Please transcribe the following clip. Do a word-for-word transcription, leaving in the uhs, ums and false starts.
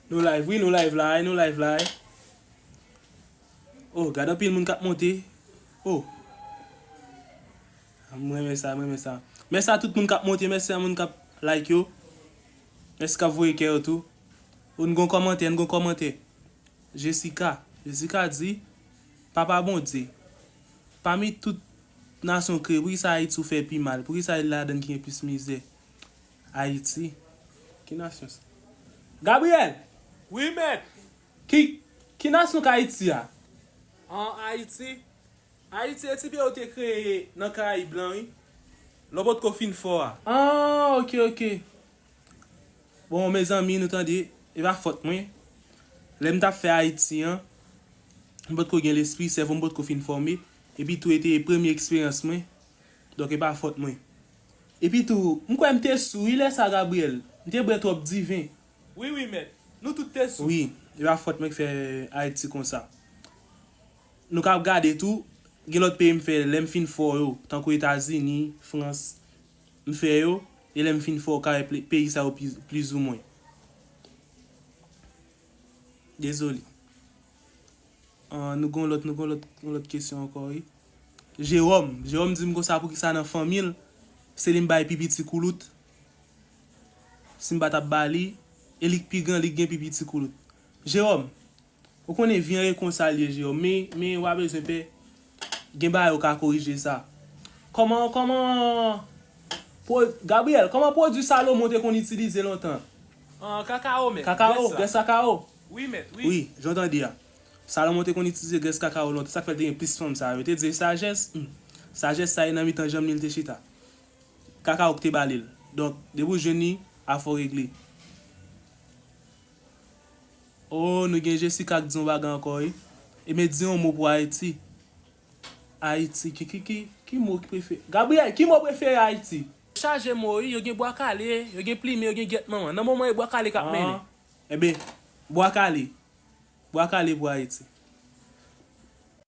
Nou live, wi, nou live la, nou live la. Oh, gad anpil moun k ap monte. Oh. Mwen renmen sa, mwen renmen sa. Mèsi a tout moun k ap monte, mèsi a moun k ap like yo. Mèsi k ap voye kè yo tou. Oh, n gon kòmantè, n gon kòmantè. Jessica, Jessica di, Papa Bondye, pami tout nasyon kreye, poukisa Ayiti ou fè pi mal? Poukisa e ladan ki gen plis mizè? Ayiti. Ki nasyon sa? Gabriel! Wi, mèt! Ki, ki nasyon k Ayiti a? An Ayiti? Ayiti e ti pye yo te kreye nan Karayib lan, wi. Lè w potko fin fò a. Ah, ok, ok. Bon, mezanmi, nou tande, e pa fòt mwen. Lè m t ap fè Ayiti an, m potko gen lespri, sèvo m potko fin fòme. Epi tou, e te premye eksperyans mwen. Donk, e pa fòt mwen. Epi tou, m kwè m te sou, wi, lè sa, Gabriel. M te bwè twòp diven. Wi, wi, mèt. Nou tout te sou. Wi, e pa fòt mwen k fè Ayiti konsa. Nou ka ap gade tou, gen lòt peyi m fè, lè m fin fò yo, tankou Etazini, Frans, m fè yo, e lè m fin fò, ka wè ple-, peyi sa yo pi-, plizoumwen. Dezole. Ah, nou gon lòt, nou gon lòt, gon lòt kesyon ankò, wi. Jewòm, Jewòm di m konsa poukisa nan fanmi l, se li m bay pi piti koulout. Si m pa t ap ba li, e li k pi gran, li k gen pi piti koulout. Jewòm, ou konnen vi an e konsa l ye, Jewòm, men, men w a bezwen pè. Gen bagay ou ka korije sa. Kòman, kòman, pwo-, Gabriel, kòman pwodui Salomon te konn itilize lontan? An, kakao, mèt. Kakao, grès la. Grès kakao? Wi, mèt, wi. Wi, jan w tande a. Salomon te konn itilize grès kakao lontan, sa k fè l te gen plis fanm sa. Yo te di sajès, hmm, sajès sa e nan mitan janm li l te chita. Kakao k te ba li l. Donk, depi w jwenn li, afè w regle. Oh, nou gen Jessica k di yon bagay ankò, wi. Ebyen, di yon mo pou Ayiti. Ayiti, ki, ki, ki, ki mo ki prefere? Gabriel, ki mo prefere Ayiti? Chaje mo, wi. Yo gen bwa kale, yo gen plimen, yo gen gyèt manman. Nan moman, e bwa kale k ap mennen. Ah, ebyen, bwa kale. Bwa kale pou Ayiti.